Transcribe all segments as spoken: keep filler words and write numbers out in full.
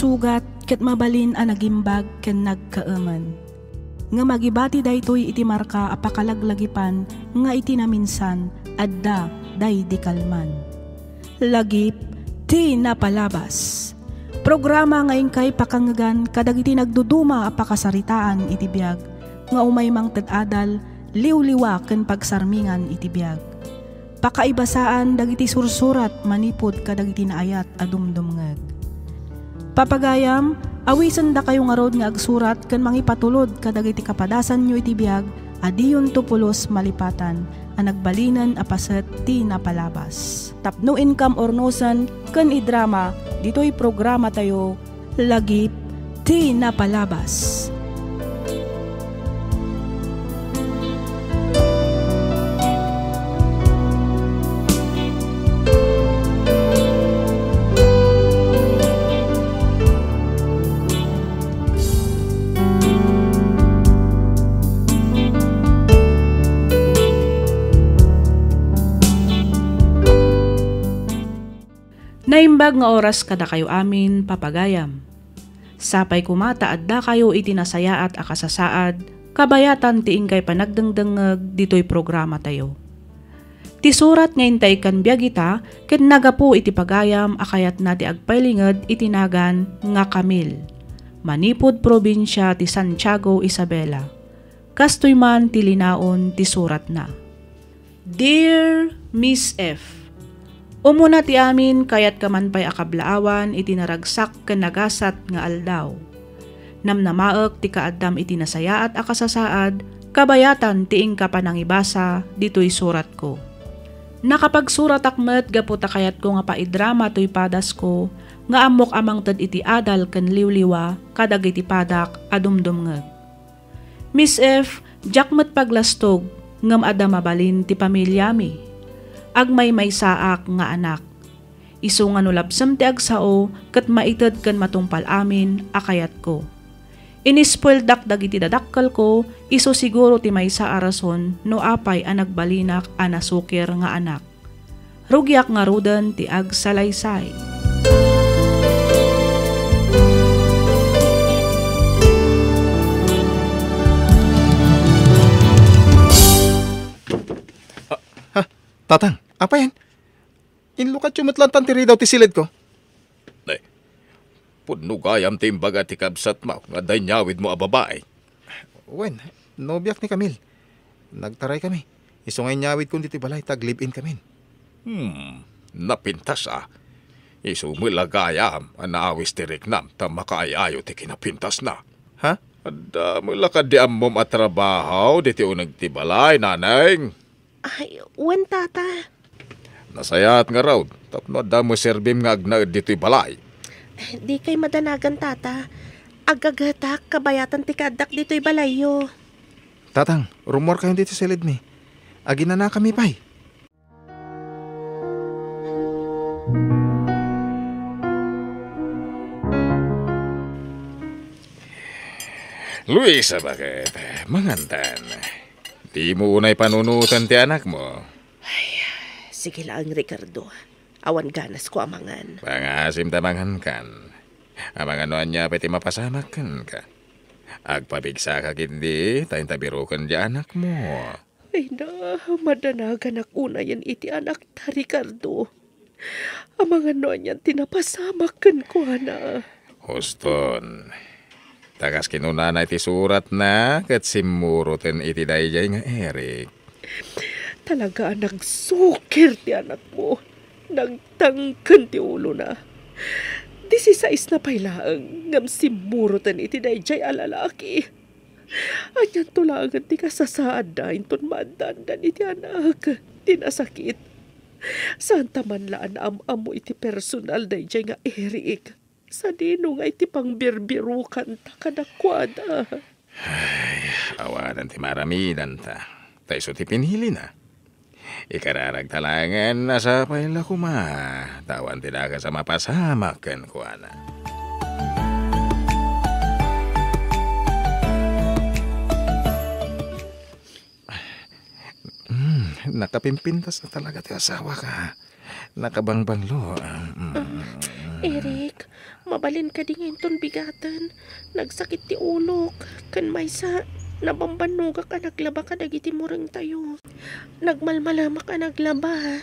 Sugat ket mabalin a nagimbag ken nagkaemen. Ngem agibati daytoy iti marka a pakalaglagipan nga iti naminsan adda daydi kalman. Lagip ti napalabas. Programa nga inkay pakangngegan kadagiti nagduduma a pakasaritaan iti biag nga umay mangted adal, liwliwa ken pagsarmingan iti biag. Pakaibasaan dagiti sursurat manipud kadagiti naayat a dumdumngeg. Papagayam, awisendakayo ngarud nga agsurat ken mangipatulod kadagiti kapadasanyo iti biag a diyonto pulos malipatan a nagbalinen a paset ti napalabas. Tapno inkam urnosen ken idrama ditoy programatayo, Lagip ti Napalabas. Naimbag nga oras kadakayo amin, papagayam. Sapay koma ta addakayo iti nasayaat a kasasaad, kabayatan ti inkay panagdengdengngeg ditoy programatayo. Ti surat nga intay kan biag ita ket nagapu iti pagayam a kayatna ti agpailinged iti nagan nga Camille, manipud probinsia ti Santiago, Isabela. Kastoy man ti linaon ti suratna. Dear Miss F, umuna ti amin, kayatkaman pay a kablaawan iti naragsak ken nagasat nga aldaw. Namnamaek ti kaaddam iti nasayaat a kasasaad kabayatan ti inka panangibasa ditoy suratko. Nakapagsuratak met gapu ta kayatko nga paidrama toy padasko nga ammok a mangted iti adal ken liwliwa kadagiti padak a dumdumngeg. Miss F, diak met paglastog, ngem adda mabalin ti pamiliami. Agmaymaysaak nga anak. Isu nga no labsem ti agsao, ket maited ken matungpal amin a kayatko. Inispueldak dagiti dadakkelko, isu siguro ti maysa a rason no apay a nagbalinak a nasukir nga anak. Rugiak ngaruden ti agsalaysay. Ah, ah, Tatang, apay yan? Inlukatyo met lantan ti ridaw ti silidko. Ay, pudno gayam ti imbaga ti kabsatmo nga adda inyawidmo a babai. Wen, nobiak ni Camille. Nagtaraykami. Isu nga inyawidkon ditoy balay ta ag-live-in kamin. Hmm, napintas a. Isu met la gayam a naawis ti riknam ta makaay-ayo ti kinapintasna. Ha? Adda met la kadi ammom a trabaho ditoy uneg ti balay, Naneng? Ay, wen, Tata. Nasayaat ngarud, tapno adda met serbim nga agnaed ditoy balay. Dikay madanagan, Tata. Agagatak kabayatan ti kaaddak ditoy balayyo. Tatang, rummuarkayon ditoy silidmi. Aginanakami pay. Luisa, baket? Mangantan. Dimo unay panunoten ti anakmo. Ay, sige laeng, Ricardo. Awan ganasko a mangan. Pangaasim ta mangankan. Amangan no ania pay ti mapasamak kenka. Agpapigsaka ketdi, ta inta biroken ti anakmo. Ay na, madanaganak unayen iti anakta, Ricardo. Amangan no anian ti napasamak kenkuana. Huston. Ta kas kinunana iti suratna, ket simmuroten iti daydiay nga Eric. Talaga a nagsukir ti anakmo. Nagtangken ti ulona. Disisais na pay laeng, ngem simmuroten iti daydiay a lalaki. Anianto laengen ti kasasaadda inton maaddaandan iti anak, ti nasakit. Saanta man la a naam-ammo iti personal daydiay nga Eric. Sadino nga iti pangbirbirokanta kadakuada? Ay, awanan ti maaramidanta. Ta isu ti pinilina. Ikararagta laengen a sapay la koma, ta awan ti dakes a mapasamak kenkuana. Hmm, nakapimpintas na talaga ti asawak. Nakabangbanglo. Hmm. Eric, mabalin kadi nga inton bigaten? Nagsakit ti ulok, ken maysa, nabambannogak a naglaba kadagiti murengtayo. Nagmalmalemak a naglaba.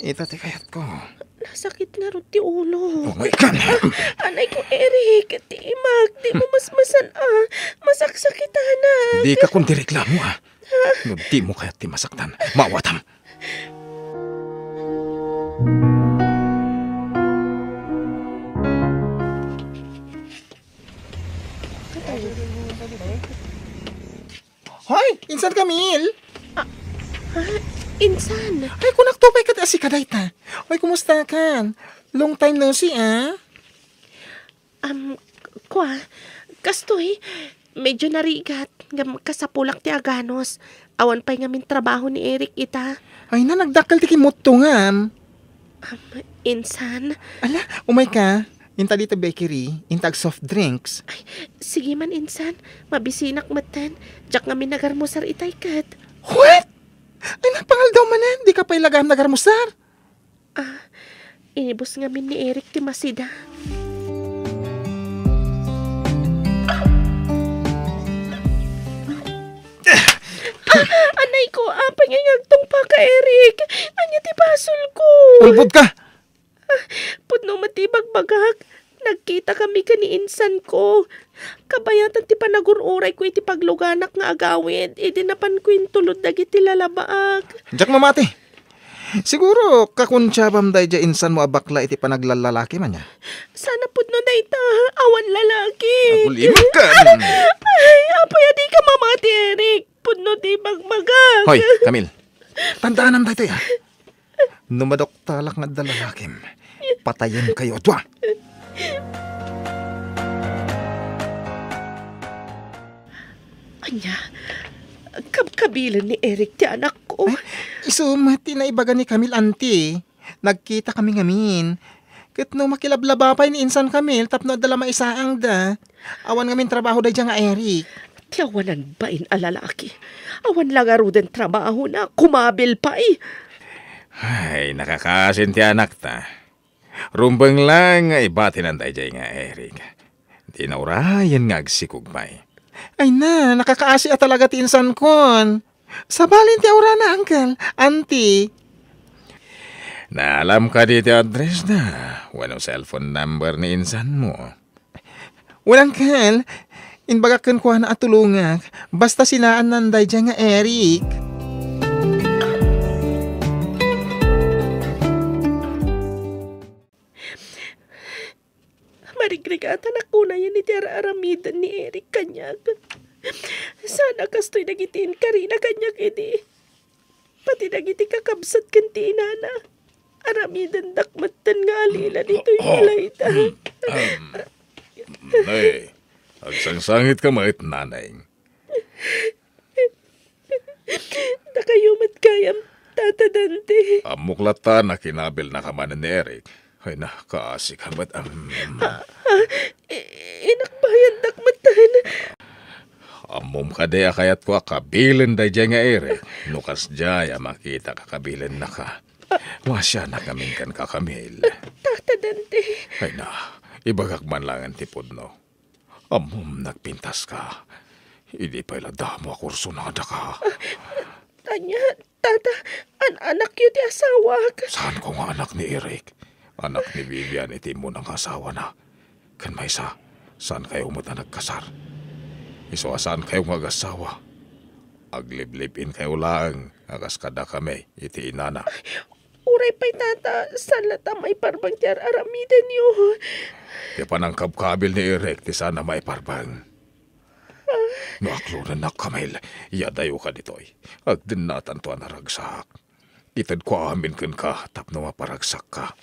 Ita ti kayatko. Nasakit ngarud ti ulo. Umay ka na. Ah, anay ko, Eric, tiimak, di mo masmasan, ah. Masaksakitanak. Di ka kundi reklamo, ah. No di mo kayat ti masaktan, maawatam. Hoy, insan Camille! Ah, ah, insan. Ay, kunak to pay ket asika dayta. Hoy, kumusta kan? Long time no see, ah? Am, kua, kastoy, medyo narigat, ngem kasapulak ti aganus. Awan pay ngamin trabaho ni Eric ita. Ay na, nagdakkel ti kimmutto ngem. Am, insan. Ala, umay ka. Inta dita bakery, inta ag soft drinks. Ay, sige man, insan. Mabisinak metten. Diak ngamin nagarmusar itay ket. What? Ay, napangaldaw manen, di ka pay lagam nagarmusar. Ah, inibus ngamin ni Eric ti masida. Ah, anay ko, apay nga agtungpa ka, Eric? Ania ti basol ko? Ulbod ka! Ah, pudno met ti ibagbagak. Nagkita kami ken ni insan ko. Kabayatan ti panagur-uray ko iti pagluganak nga agawid, idi napan ko intulod dagiti lalabaak. Diak mamati. Siguro, kakuntiabam daydiay insanmo a bakla iti panaglallalaki man, ya? Sana pudno dayta, awan lalaki. Agulimek ka. Ay, apoy, adi ka mamati, Eric. Pudno ti ibagbagak. Hoy, Camille. Tandaanam daytoy, ah. No maduktalak nga adda lalakim, patayenkayo a dua. Ania, kabkabilen ni Eric ti anakko? Ay, isu met ti naibaga ni Camille, anti. Nagkita kami ngamin. Ket no makilablaba pay ni insan Camille tapno adda la maisaangda. Awan ngamin trabaho daydiay nga Eric. Ti awanan bain a lalaki. Awan la ngaruden trabahona, kumabil pay. Ay, nakakaasin ti anakta. Rumbeng laeng nga ibatinan daydiay nga Eric. Dina urayen nga agsikog pay. Ay na, nakakaasi a talaga ti insankon. Sabali ti aurana, uncle, auntie. Naalam kadi ti addressna wenno cellphone number ni insanmo? Wen, uncle, imbagak kenkuana a tulongak, basta sinaannan daydiay nga Eric. Marigrigatanak unayen iti ar-aramiden ni Eric kaniak. Saan a kastoy dagiti inkarina kaniak idi. Pati dagiti kakabsat ken ti inana, aramidendak metten nga alila ditoy balayda. Nay, agsangsangitka met, nanay. Dakayo met gayam, Tata Dante. Ammok latta a kinabilnaka manen ni Eric. Ay, nakasika met. Am. Ah, ah, i-, inakbayandak metten. Ammom kadi a kayatko a kabilen daydiay nga Eric no kasdiay a makitak a kabilennaka. Maasianak ngamin kenka, Camille. Tata Dante. Ay na, ibagak man laeng ti pudno. Ammom, nagpintaska. Idi pay la damo a kursunadaka. Ania, tata, an-anakyo ti asawak. Saanko nga anak ni Eric. Anak ni Vivian iti immuna nga asawana. Ken maysa, saankayo met a nagkasar. Isu a saankayo nga agassawa, aglive-live-inkayo laeng a kas kadakami iti inana. Uray pay, tata, saan latta a maiparbeng ti ar-aramidenyo? Ti panangkabkabil ni Eric ti saan a maiparbeng. No aklonennak, Camille, iyadayoka ditoy. Agdennatanto a naragsak. Itedko amin kenka tapno maparagsakka.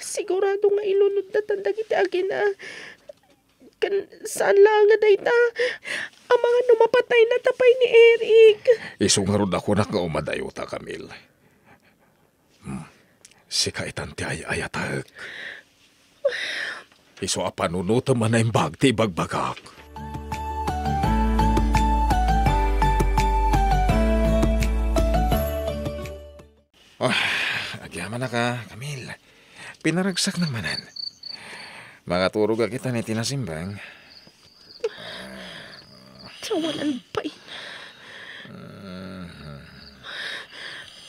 Sigurado nga ilunodnatan dagiti agina. Ken saan laeng a dayta. Amangan no mapatayna ta pay ni Eric. Isu ngarud a kunak nga umadayota, Camille. Hmm. Sika itan ti ay-ayatek. Isu a panunotem a naimbag ti ibagbagak. Ah, agyamanak a, Camille. Pinaragsaknak manen. Makaturogak ita iti nasimbang. Awanan pay.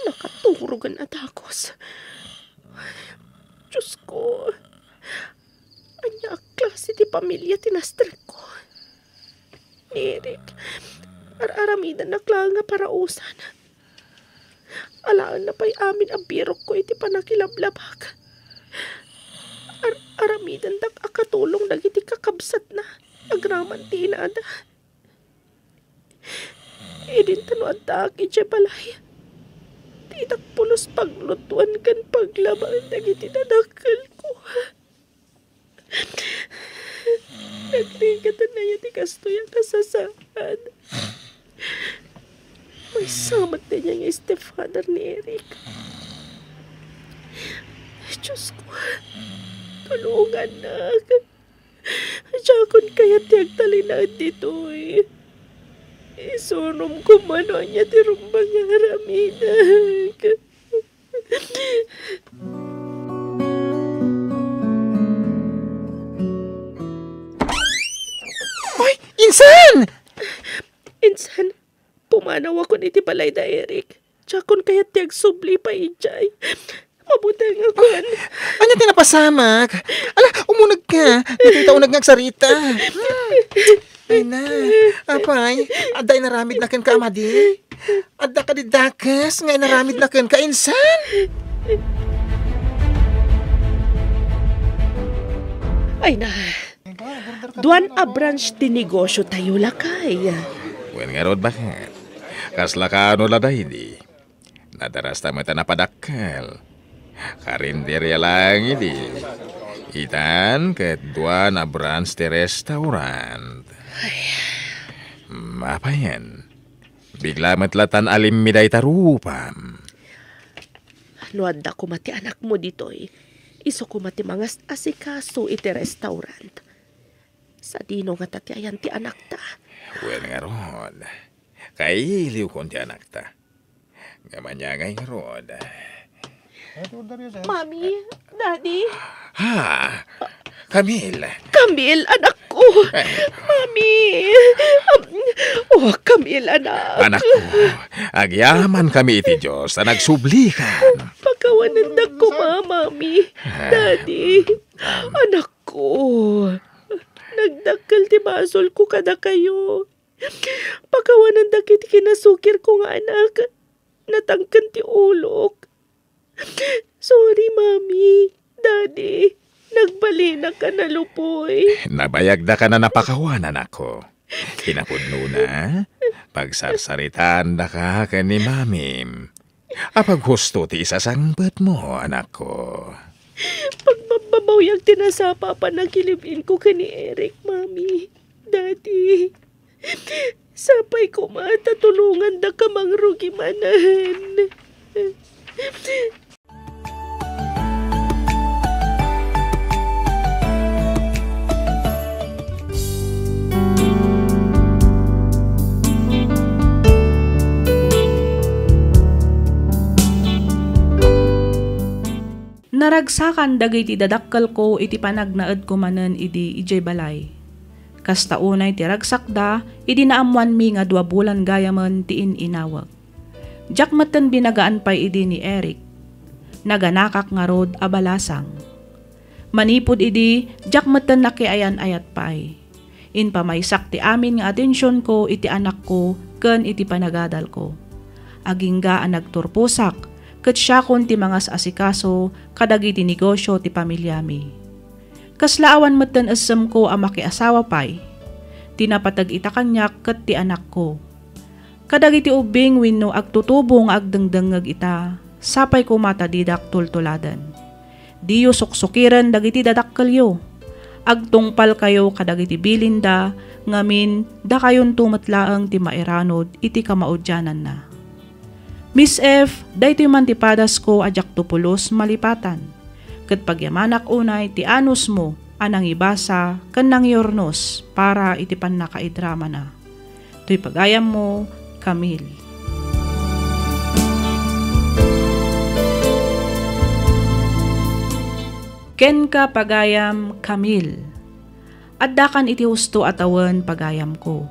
Nakaturogan a dakes. Diosko, ania a klase ti pamilia ti nastrekko? Ni Eric, ar-aramidennak laeng a parausan. Alaenna pay amin a birokko iti pannakilablabak. Ar-, aramidendak a katulong dagiti kakabsatna agraman ti inada. Idinta no addaak idiay balay, diak pulos paglutuan ken paglabaen dagiti dadakkelko. Nagrigat a naya ti kastoy a kasasaad. Maysa met daydiay nga stepfather ni Eric. Diosko, tulongannak. Diakon kayat ti agtalinaed ditoy. Isurom koma no ania ti rumbeng nga aramidek. Ay, insan! Insan, pumanawakon iti balay da Eric. Diakon kayat ti agsubli pay idiay. Mabutengakon. Ania ti napasamak? Ala, umunegka. Ditoy ta uneg nga agsarita. Hmm. Ay na, apay, adda inaramidna kenka a madi? Adda kadi dakes nga inaramidna kenka, insan? Ay na, duan a branch ti negosio tayo, lakay. Wen ngarud, baket. Kasla kaano la daydi? Nadarasta met a napadakkel. Karinderia laeng idi. Itan ket duan a branch ti restaurant. Ay. Mapayen. Bigla met latan a limmida ita rupam. No adda koma ti anakmo ditoy, isu koma ti mangas-asikaso iti restaurant. Sadino ngata ti ayan ti anakta? Wen ngarud, kailiwkon ti anakta. Ngem ania ngay ngarud? Mami, Daddy. Ha? Camille. Camille, anakko. Eh. Mami. Oh, Camille, anak. Anakko, agyamankami iti Dios a nagsublikan. Pakawanendak koma, Mami. Ah. Daddy, anakko. Nagdakkel ti basolko kadakayo. Pakawanendak iti kinasukirko nga anak. Natangken ti ulok. Sorry, Mami, Daddy. Nagbalinak a nalupoy. Nabayagdaka a napakawan, anakko. Kinapudnona, pagsarsaritaandaka ken ni Mamim. Apaghusto ti isasangpetmo, anakko. Pagbabbabawiak ti nasapa a pannakilibiinko ken ni Eric, Mami, Daddy. Sapay koma ta tulongandaka mangrugi manen. Naragsakan dagiti dadakkelko iti panagnaedko manen idi idiay balay. Kasta unay ti ragsakda idi naammoanmi nga dua bulan gayamen ti in-inawek. Diak metten binagaan pay idi ni Eric. Naganakak ngarud a balasang. Manipud idi, diak metten nakiayan-ayat pay. Impamaysak ti amin nga atensionko iti anakko ken iti panagadalko. Agingga a nagturposak, ket siakon ti mangas-asikaso kadagiti negosio ti pamiliami. Kasla awan metten essemko a makiasawa pay. Ti napateg ita kaniak ket ti anakko. Kadagiti ubbing wenno agtutubo nga agdengdengngeg ita, sapay koma ta didak tultuladen. Diyo suksukiren dagiti dadakkelyo. Agtungpalkayo kadagiti bilinda, ngamin, dakayonto met laeng ti mairanod iti kamaudiananna. Miss F, daytoy man ti padasko a diakto pulos malipatan. Ket pagyamanak unay ti anusmo a nangibasa ken nangiurnos para iti pannakaidramana. Toy pagayammo, Camille. Kenka, pagayam Camille. Addakan iti husto a tawen, pagayamko.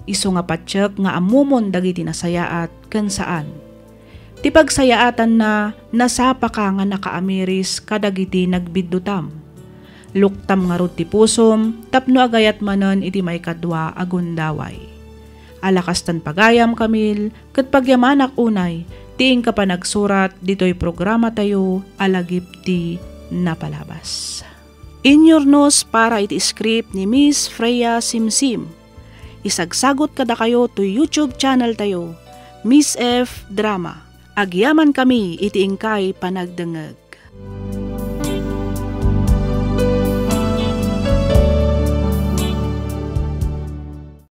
Isu nga patiek nga ammomon dagiti nasayaat ken saan. Ti pagsayaatanna, nasapaka nga nakaamiris kadagiti nagbiddutam. Luktam ngarud ti pusom tapno agayat manen iti maikadua a gundaway. Ala kastan, pagayam Camille, ket pagyamanak unay ti inka panagsurat ditoy programatayo a Lagip ti Napalabas. Inyurnos para iti script ni Miss Freya Simsim. Isagsagot kadakayo toy YouTube channel tayo, Miss F Drama. Agyamankami iti inkay panagdengngeg.